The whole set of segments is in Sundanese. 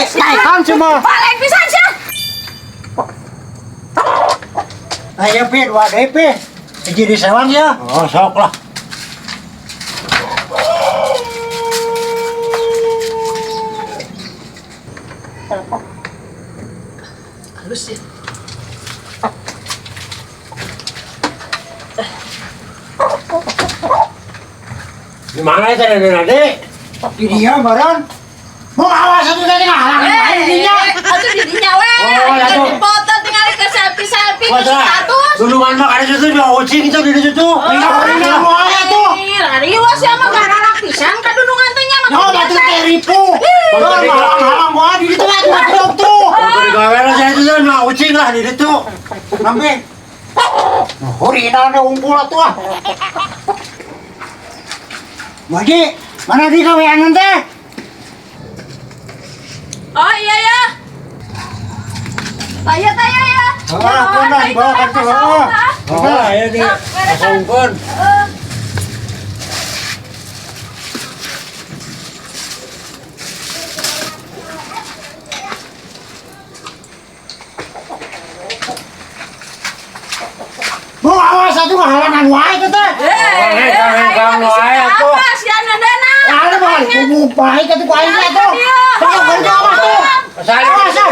Naikkan semua. Balik pisan sia. Ayo pi, dua deui pi. Hiji di sewang ya. Oh, sok lah. Halus ya. Di mana itu nenek? Di dia baron. Mau awas atuh tadi ngahalangan wae di dinya. Atuh di dinya we. Oh, Aing atuh. dipoto tingali ke selfie-selfie ke Wah, status. Duluan mah kada situ juga ucing itu di situ. Tinggal wae atuh. Riwas ya mah garalak pisan ka dunungan teh nya mah. Yo batu teh ripu. Baron halang-halang wae di ditu atuh goblok tuh. Kalau digawe lah saya itu mah ucing lah di situ. Nampi. Hurina na unggul atuh ah. Waji, mana di kaweangan teh? Oh iya ya. Taya taya ya. Ah, pun lah dibawa kan tuh. Oh. Oh, ayo di asongkeun. Mau awas atuh ngahalangan wae teh teh. Eh, kang wae atuh. Apa sia nandana? Ada mah kubu baik atuh ku aing atuh. Tong kerja awas tuh. Saya Awas ah.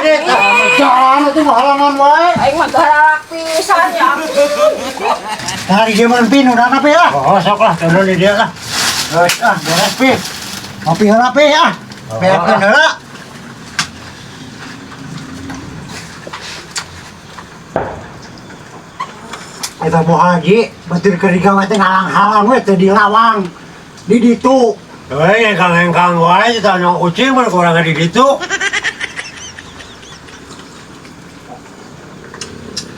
Jangan atuh ngahalangan wae. Aing mah garalak pisan ya ampun. Dari zaman pin udah apa ya? Oh, sok lah, turun di dia lah. Geus ah, beres pi. Ngopi heula pi ah. Berekeun heula. Eta Bu Haji, batur keur digawe teh ngalang-halang we teh di lawang. Di ditu. Hei, engkang-engkang wae teh nya ucing mah kurang di ditu.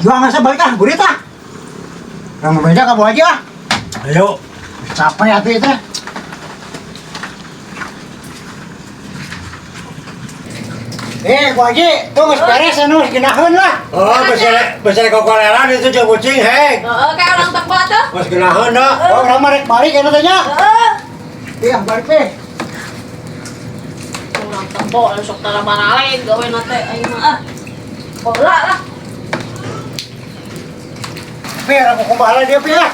Jual nggak balik ah, burit ah. Yang berbeda ka Bu Haji ah. Ayo. Capek atuh teh. Eh, Bu Haji, tuh geus beres anu geunaheun lah. Oh, besar kokoleran itu jeung ucing, hei. Heeh, kayak orang tempat tuh. Geus geunaheun dah. Oh, urang mah rek balik anu teh nya. Heeh. Iya, balik teh. Orang tempo sok tara baraleng gawe na teh aing mah ah. Pola lah. Pi, urang kumaha dia pi lah.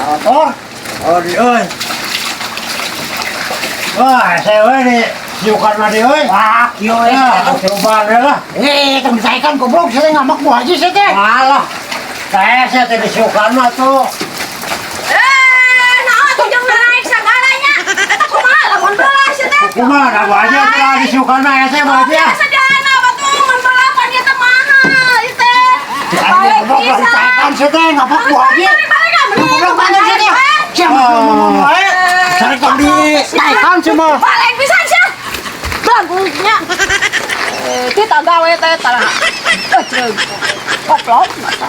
Motor. Oh, di euy. Wah, saya we di siukan mah di euy. Wah, kieu we. Ya, coba deh lah. Eh, tong disaekan goblok saya ngamak Bu Haji saya teh. Alah. Saya teh disiukan mah tuh. Eh, naon tuh jeung naik sagalanya. Eta kumaha lamun belah sia teh. Kumaha Bu Haji teh disiukan mah ya teh Bu Haji. Oh, sadayana batu mun belah pan ieu teh mahal ieu teh. Aing goblok lah disaekan saya teh ngamak Bu Haji. Balik ah, mending Goblok mana saya teh? Siapa ngomong wae? Cari tong disaekan semua. Balik pisan sia. Belaguknya. Eh, kita gawe teh tara. Eceug. Koplok mata.